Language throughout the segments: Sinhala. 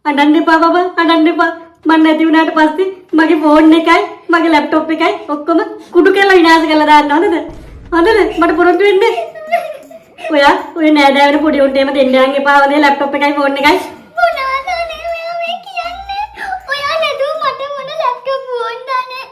අඬන්න එපා බබා, අඬන්න එපා. මං නැති වුණාට පස්සේ මගේ ෆෝන් එකයි මගේ ලැප්ටොප් එකයි ඔක්කොම කුඩු කරලා විනාශ කරලා දාන්න, හොඳද? හොඳද? මට පොරොන්දු වෙන්න. ඔයා ඔය නෑදෑ වෙන පොඩි උන්ට එහෙම දෙන්න යන් එපා, හොඳේ, ලැප්ටොප් එකයි ෆෝන් එකයි. මොනවද අනේ ඔයා මේ කියන්නේ? ඔයා නැතුව මට මොන ලැප්ටොප් ෆෝන් අනේ?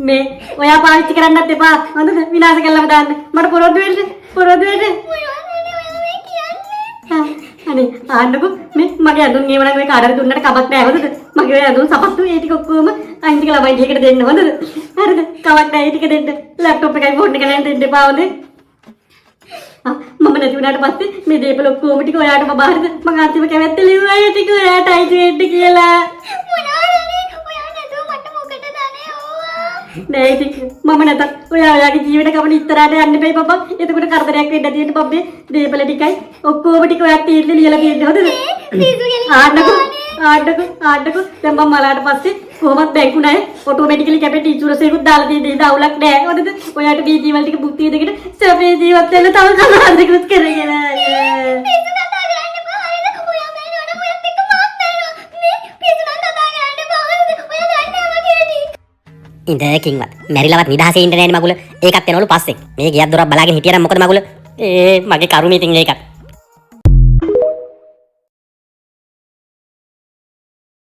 මේ ඔයා පාවිච්චි කරන්නත් එපා, හොඳද? විනාශ කරලාම දාන්න. මට පොරොන්දු වෙන්න, පොරොන්දු වෙන්න. මොනවද අනේ ඔයා මේ කියන්නේ? ආ, අනේ ආන්නකෝ, මේ මගේ ඇඳුම් ඒව නම් ඔය කාට හරි දුන්නට කමක් නෑ, හොඳද? මගේ ඔය ඇඳුම් සපත්තු ඒ ටික ඔක්කොම අයින් ටික ළමයි ටිකට දෙන්න, හොඳද? හරිද? කමක් නෑ, ඒ ටික දෙන්න. ලැප්ටොප් එකයි ෆෝන් එක නම් දෙන්න එපා, හොඳේ? ආ, මම නැති වුණාට පස්සේ මේ දේපල ඔක්කොම ටික ඔයාට බබා, හරිද? මං අන්තිම කැමැත්ත ලිව්වා ඒ ටික ඔයාට අයිති වෙන්න කියලා. මොනවද අනේ ඔයා නැතුව මට මොකටද අනේ ඕවා? නෑ ඉතින් මම නැතත් ඔයා ඔයාගේ ජීවිත ගමන ඉස්සරහට යන්න එපා බබා. එතකොට කරදරයක් වෙන්න නැති වෙන්න බබ්බේ දේපල ටිකයි ඔක්කොම ටික ඔයාට තීරණ ලියලා තියෙන්න, හොඳද? පිස්සු කෙලින්. ආන්නකෝ, ආන්නකෝ, ආන්නකෝ, දැන් මම මලාට පස්සේ කොහොමත් බැංකු ණය ඔටෝමැටිකලි කැපෙන්න ඉන්ෂුරන්ස් එකකුත් දාලා තියෙන ඉතින් අවුලක් නෑ, හොඳද? ඔයාට මේ ජීවල් ටික බුද්ධිය දෙකට සැපේ ජීවත් වෙන්න තව කතාවකුත් කරගෙන. පිස්සු කතා කරන්න එපා, හරිද? ඔයා මැරෙනවා නම් ඔයත් එක්ක මාත් මැරෙනවා. මේ පිස්සු නම් කතා කරන්න එපා, හරිද? ඔයා දන්නේ නෑ මගේ හැටි. ඉඳකින්වත් මැරිලවත් නිදහසේ ඉන්න නෑනේ මගුල. ඒකත් එනවලු පස්සේ. මේ ගියත් දොරක් බලාගෙන හිටියනම් මොකද මගුල? ඒ මගේ කරුම ඉතින් ඒකත්.